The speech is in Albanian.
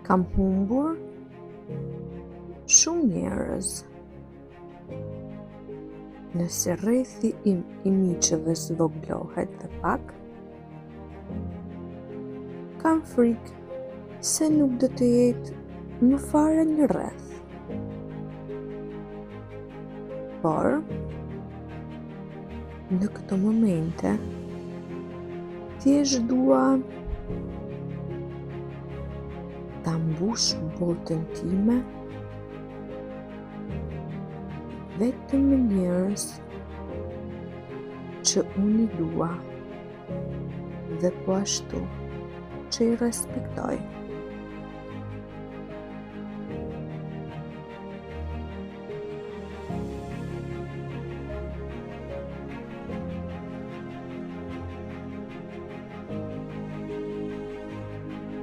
Kam humbur shumë njerëz. Nëse rrethi im i miqve zvogëlohet dhe pak, kam frikë se nuk do të jetë më fare një rreth. Por, në këto momente, thjesht dua ta mbush botën time vetëm me njerëz që unë i dua dhe po ashtu që i respektoj.